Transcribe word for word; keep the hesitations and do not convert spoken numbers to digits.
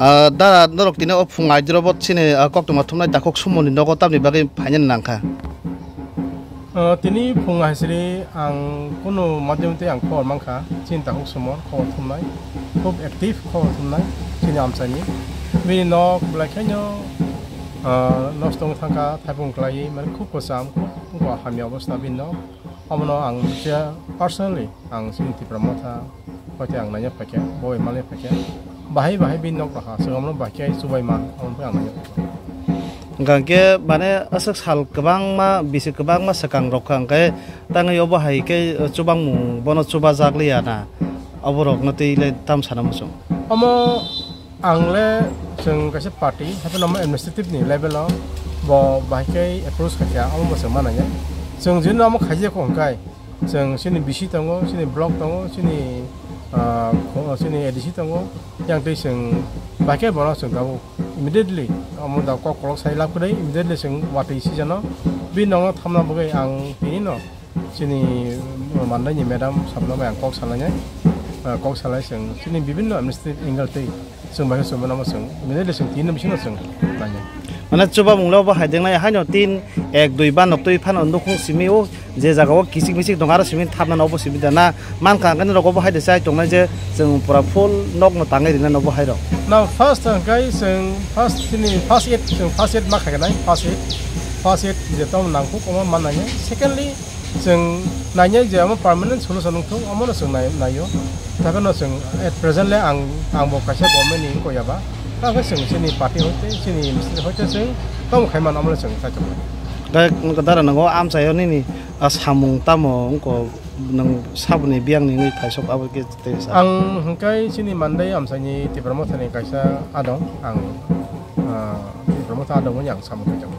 Ah, da, norok tini o phung aidrobo chini, ah, koktwma thumnai dakhuk sumoni nogo tamni bagwi phainani nangkha. Ah, tini phung aisiri ang kunu madhyam tei ang khobor mankha, chini dakhuk sumor khobor thumnai, khub active khobor thumnai chini amchaini. Bini nok belai khaino, ah, nosto wng thangkha, thaipung kwlaiwi, mane khub kwcham, khub hamya obostha bini nok. Omono ang je personally ang chini Tipra Motha hoite ang naina phaikha, bo bai mali phaikha. Bahai bahai bini nok raha, swngcharno bahai khe chubaima, omono ang naina phaikha. Hwnkha khe mane aswk sal kwbangma, bisi kwbangma swkang rok kha, hwnkhe tangwi obo hai khe chubangmung bono chubajak liya na, oborokno twi le tam sana muchung. Omo Ang le chwng kaisa party, hapheno omo administrative ni level o bo bahai khe approach khaikha, omo bo chwng manai ya. Chwng jini omo khaijak kho hwnkhe, chwng chini V C tongo, chini block tongo, chini, ah, kho-, chini A D C tongo, yang twi chwng bahai khe bono chwng tabuk immediately omo da kok kolok sai lab kwrwi, immediately chwng watwi sijano, bini nokno thamna bagwi ang tini no. Chini mandaini madam sabno bai ang kok salainai, ah, kok salai chwng chini bibinno administrative angle tei chwng bai chwng mano chwng immediately chwng tin bisingo chwng lainai. Mane chubamung le bo hai dengnai haino tin ek dui ba nok twi phano nukhung simi o je jaga o kichik michik dong aro simi thapna no obo simi da na mankha hwnkhe norok obo hai de chai tongnai je chwng pura full nok no tangwi rina no bo hai rok. Na first hwnkhe chwng first chini first aid chwng first aid ma khainai first aid first aid je tong nangkuk omo manai secondly Chwng nainai je omo permanent solution wngthok, omono chwng nai-, naio. Tei phano chwng at present le ang, ang bo kaisa government ni wngkha ya ba. Tei chwng chini party hoite, chini ministry hoite chwng tamo khai mano, omono chwng kaitor. Tei dara nango amchaio nini, ah, samung tamo wngkha nwng saboni biyang ni wngwi phaisok abo khe tei sa. Ang hwnkhe chini mandai amchaini Tipra Mothani kaisa adong, ang, ah, Tipra Motha adong wngya ang samung kaitor.